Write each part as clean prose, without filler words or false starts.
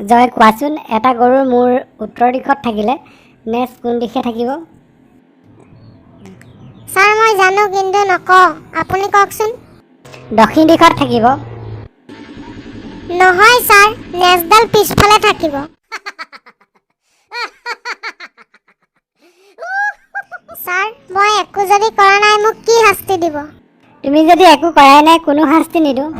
জয়, কোৱাচোন, এটা গৰুৰ মূৰ উত্তৰ দিশত থাকিলে নেজ কোন দিশে থাকিব? ছাৰ, মই জানো, কিন্তু নকওঁ। আপুনি কওকচোন। দক্ষিণ দিশত থাকিব। নহয় ছাৰ, নেজডাল পিছফালে থাকিব। ছাৰ, মই একো যদি কৰা নাই, মোক কি শাস্তি দিব? তুমি যদি একো কৰাই নাই, কোনো শাস্তি নিদিওঁ।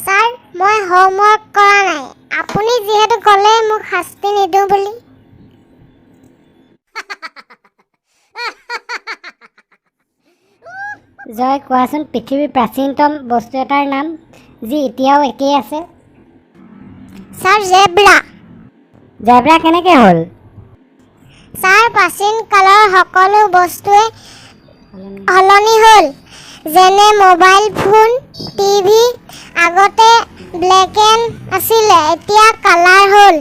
ছাৰ, মই হোমৱৰ্ক কৰা নাই। আপুনি যিহেতু ক'লে মোক শাস্তি নিদিওঁ বুলি। জয়, কোৱাচোন, পৃথিৱীৰ প্ৰাচীনতম বস্তু এটাৰ নাম যি এতিয়াও একেই আছে? Sir, zebra. জেব্ৰা কেনেকৈ হ'ল? ছাৰ, প্ৰাচীন কালৰ সকলো বস্তুৱে সলনি হ'ল, যেনে মোবাইল ফোন, টিভি। আগতে ব্লেক এণ্ড আছিলে, এতিয়া কালাৰ হ'ল।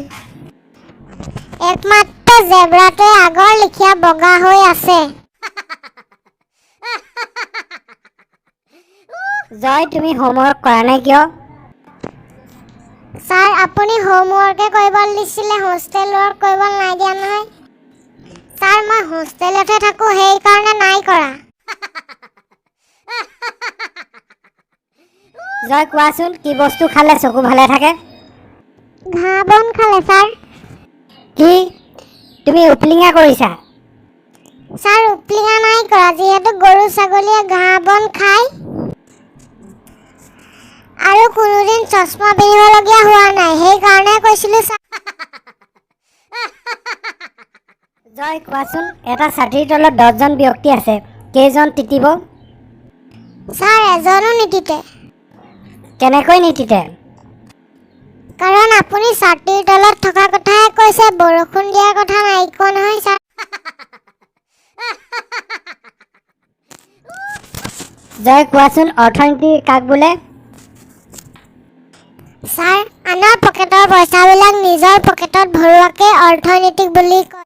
একমাত্ৰ জেব্ৰাটোৱে আগৰ লেখীয়া বগা হৈ আছে। জয়, তুমি হোমৱৰ্ক কৰা নাই কিয়? ছাৰ, আপুনি হোমৱৰ্কে কৰিব দিছিলে, হোষ্টেল ৱৰ্ক কৰিব নাই দিয়া নহয়। ছাৰ, মই হোষ্টেলতহে থাকোঁ, সেইকাৰণে নাই কৰা। জয়, কোৱাচোন, কি বস্তু খালে চকু ভালে থাকে? ঘাঁহ বন খালে ছাৰ। কি? তুমি উপলিঙা কৰিছা? ছাৰ, উপলিঙা নাই কৰা। যিহেতু গৰু ছাগলীয়ে ঘাঁহ বন খায় আৰু কোনোদিন চশমা পিন্ধিবলগীয়া হোৱা নাই, সেইকাৰণে কৈছিলোঁ ছাৰ। জয়, কোৱাচোন, এটা ছাতিৰ তলত 10জন ব্যক্তি আছে, কেইজন তিতিব? ছাৰ, এজনো নিতিতে। কেনেকৈ নিতিতে? কাৰণ আপুনি ছাতিৰ তলত থকা কথাহে কৈছে, বৰষুণ দিয়াৰ কথা নাই কোৱা নহয় ছাৰ। জয়, কোৱাচোন, অৰ্থনীতি কাক বোলে? ছাৰ, আনৰ পকেটৰ পইচাবিলাক নিজৰ পকেটত ভৰোৱাকে অৰ্থনীতিক বুলি কয়।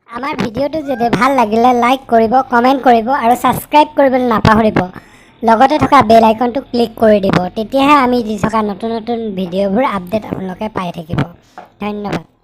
আমাৰ ভিডিঅ'টো যদি ভাল লাগিলে লাইক কৰিব, কমেণ্ট কৰিব আৰু ছাবস্ক্ৰাইব কৰিবলৈ নাপাহৰিব। লগতে থকা বেল আইকনটো ক্লিক কৰি দিব, তেতিয়াহে আমি দি থকা নতুন নতুন ভিডিঅ'বোৰ আপডেট আপোনালোকে পাই থাকিব। ধন্যবাদ।